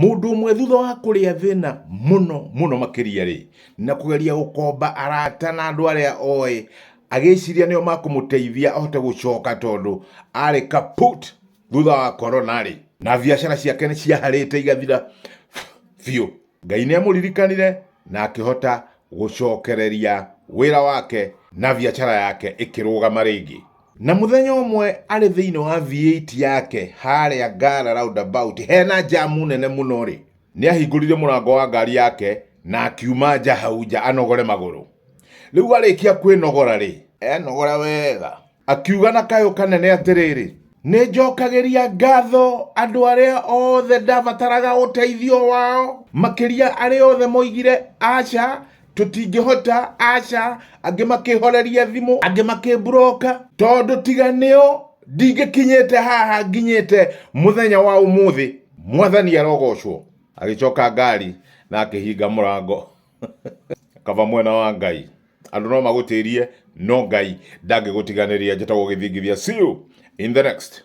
Mũndũ ũmwe thutha wa kũrĩa thĩna mũno mũno makĩria rĩ, na kũgeria gũkomba arata na andũ arĩa oĩ, agĩciria nĩo makũmũteithia ahote gũcoka tondũ arĩ kaput thutha wa corona rĩ, na biacara ciake nĩ ciaharĩte igathira biũ. Ngai nĩ amũririkanire na akĩhota gũcokereria wĩra wake na biacara yake ĩkĩrũgama rĩngĩ. Na mũthenya ũmwe arĩ thĩinĩ wa V8 yake harĩa Ngara roundabout hena jamu nene mũno rĩ, nĩ ahingũrire mũrango wa ngari yake na akiuma nja hau nja anogore magũrũ. Rĩu arĩkia kwĩnogora rĩ, enogora wega, akiuga na kayũ kanene atĩrĩrĩ, nĩ njokagĩria ngatho andũ arĩa othe ndabataraga ũteithio wao, makĩria arĩa othe moigire aca tũtingĩhota, aca, angĩ makĩhoreria thimũ, angĩ makĩmburoka, tondũ tiga nĩo ndingĩkinyĩte haha nginyĩte mũthenya wa ũmũthĩ. Mwathani arogocwo. Agĩcoka ngari na akĩhinga mũrango. Kaba mwena wa Ngai. Andũ no magũtĩrie no Ngai ndangĩgũtiganĩria. Njĩtagwo Gĩthingithia. See you in the next.